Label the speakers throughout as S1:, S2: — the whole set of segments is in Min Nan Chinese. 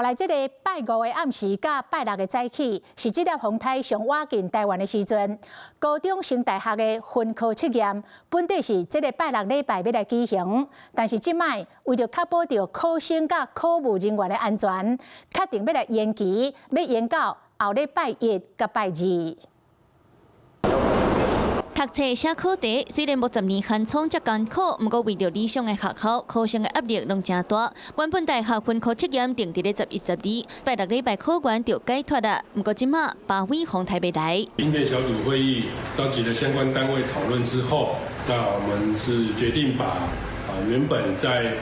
S1: 來，這個拜五的暗時佮拜六的早起，是這粒風颱上倚近台灣的時陣。高中升大學的分科測驗，本底是這個拜六禮拜欲來舉行，但是這擺為著確保著考生佮考務人員的安全，決定欲來延期，欲延到後禮拜一佮拜二。
S2: 讀冊寫考題，雖然無10年寒窗遮艱苦，毋過為著理想的學校，考生的壓力攏誠大。原本大學分科測驗定佇咧11、12，拜六禮拜考員就解脫啦。毋過這馬巴威風颱欲來。
S3: 應變小組會議召集了相關單位討論之後，那我們是決定把原本在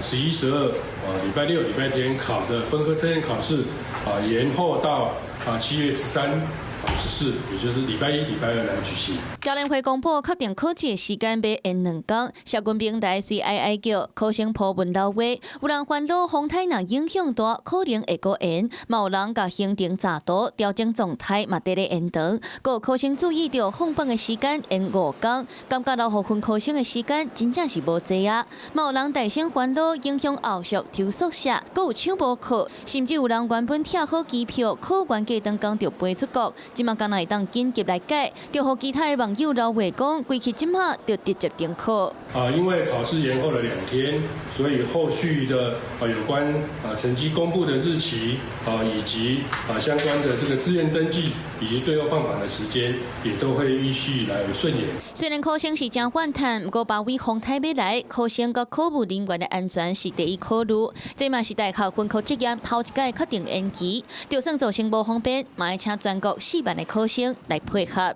S3: 11、12禮拜六、禮拜天考的分科測驗考試延後到7月13、14，也就是禮拜一、禮拜二來舉行。
S2: 教聯會公布確定考試的時間欲延兩工，社群平台隨哀哀叫，考生鋪文留話，有人煩惱風颱若影響大，可能會閣延；嘛有人共行程閘圖調整狀態，嘛佇咧延長。閣有考生注意著放榜的時間延5工，感覺留予分科生的時間真正是無濟啊！嘛有人大聲煩惱影響後續抽宿舍，閣有搶無課，甚至有人原本拆好機票，考完過兩工就飛出國。這馬敢若會當緊急來改，就予其他的網友留話講，規氣這馬就直接停考。
S3: 因為考試延後了2天，所以後續的有關成績公布的日期以及相關的這個志願登記以及最後放榜的時間，也都會依序來順延。
S2: 雖然考生是誠怨嘆，毋過巴威風颱欲來，考生佮考務人員的安全是第一考慮。這嘛是大學分科測驗頭一擺確定延期，就算造成無方便，嘛愛請全國4萬的考生來配合。